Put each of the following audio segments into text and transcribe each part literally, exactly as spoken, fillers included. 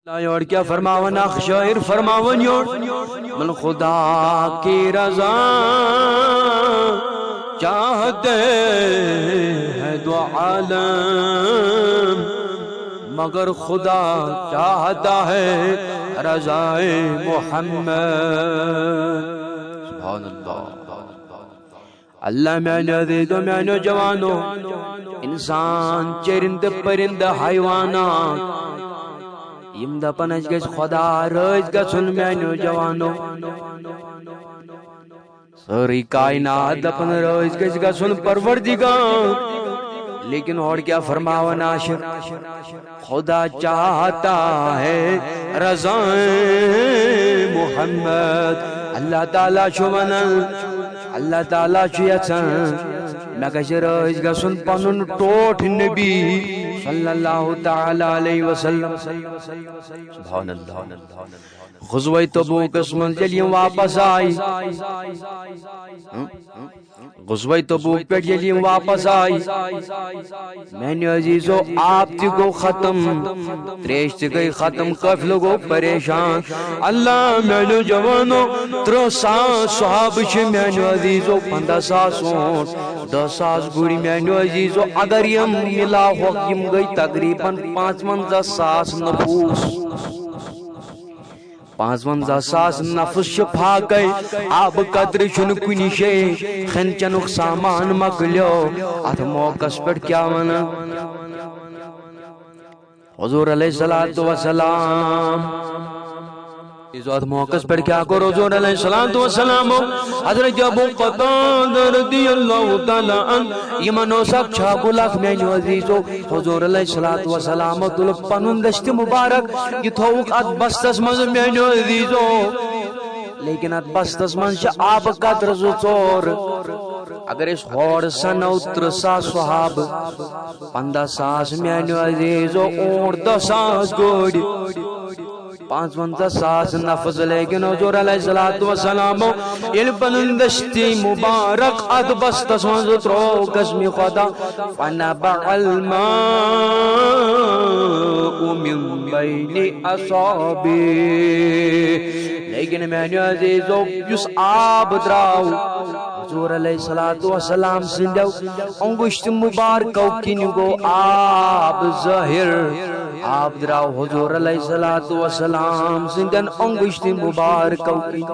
یور کیا فرماون اکھ شاعر، فرماون یور، من خدا کی رضا چاہتے ہیں دو عالم، مگر خدا چاہتا ہے رضائے محمد۔ سبحان اللہ۔ اللہ میانیو عزیزو، میانیو جوانو، انسان، چرندٕ، پرندٕ، حیوانات، یِم دپان أسۍ گژھِ خدا رٲضۍ گژھُن۔ میانیو جوانو، سٲرٕے کائنات دپان رٲضۍ گژھِ گژھُن پروردگار، لیکن ہورٕ کیٛاہ فرماوان عاشق؟ خدا چاہتا ہے رضا محمد۔ اللہ تعالیٰ چھُ ونان، اللہ تعالیٰ چھُ یژھان، مےٚ گژھِ رٲضۍ گژھُن پنُن ٹوٹھ نبی صلی اللہ تعالیٰ علیہ وسلم۔ سبحان اللہ۔ غزوہ تبوکس منٛز ییٚلہِ یِم واپس آے، غزوہ تبوک پٮ۪ٹھ ییٚلہِ یِم واپس آے، میانیو عزیزو، آب تہِ گوٚو ختم، تریش تہِ گٔے ختم، قٲفلہٕ گوٚو پریشان۔ اللہ میانیو جوانو، ترٕٛہ ساس صحابہٕ چھِ میانیو عزیزو، پنٛداہ ساس اونٹ، دَہ ساس گُرۍ میانیو عزیزو۔ اگر یِم مِلاوہوکھ، یِم گٔے تقریباً پانٛژوَنٛزاہ ساس نفوس۔ پانٛژوَنٛزاہ ساس نفس چھِ فاقے، آبہٕ قطرٕ چھُنہٕ کُنہِ جایہِ، کھٮ۪ن چٮ۪نُک سامان مۄکلیو۔ اتھ موقعس پٮ۪ٹھ کیٛاہ ونان حضور علیہ الصلوۃ والسلام؟ یُس اتھ موقعس پٮ۪ٹھ کیٛاہ کوٚر حضور علیہ الصلوۃ والسلام؟ حضرت ابو قتادہ رضی اللہ تعالیٰ عنہ، یِمن اوس اکھ چھاکُل اکھ، میانیو عزیزو، حضور علیہ الصلوۃ والسلام تُل پنُن دست مبارک، یہِ تھووُکھ اتھ بستس منٛز میانیو عزیزو۔ لیکن اتھ بستس منٛز چھِ آبہٕ قطرٕ زٕ ژور۔ اگر أسۍ ہورٕ سنو، ترٕٛہ ساس صحابہٕ، پنٛداہ ساس میانیو عزیزو اونٹ، دَہ ساس گُرۍ، پانٛژوَنٛزاہ ساس نفس، لیکن حضور علیہ الصلوۃ والسلام ییٚلہِ پنُن دستی مبارک اتھ بستس منٛز ترٛوو قسمِ خدا، فنبع الماء من بین اصابعہ۔ لیکن میانیو عزیزو، یُس آب درٛاو حضور علیہ الصلوۃ والسلام سٕنٛدیو انگشت مبارکو کِنۍ گوٚو آب ظٲہر۔ آب درٛاو حضور علیہ الصلوۃ والسلام سٕنٛدٮ۪ن انگشت مبارکو کِنۍ۔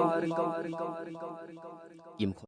یِم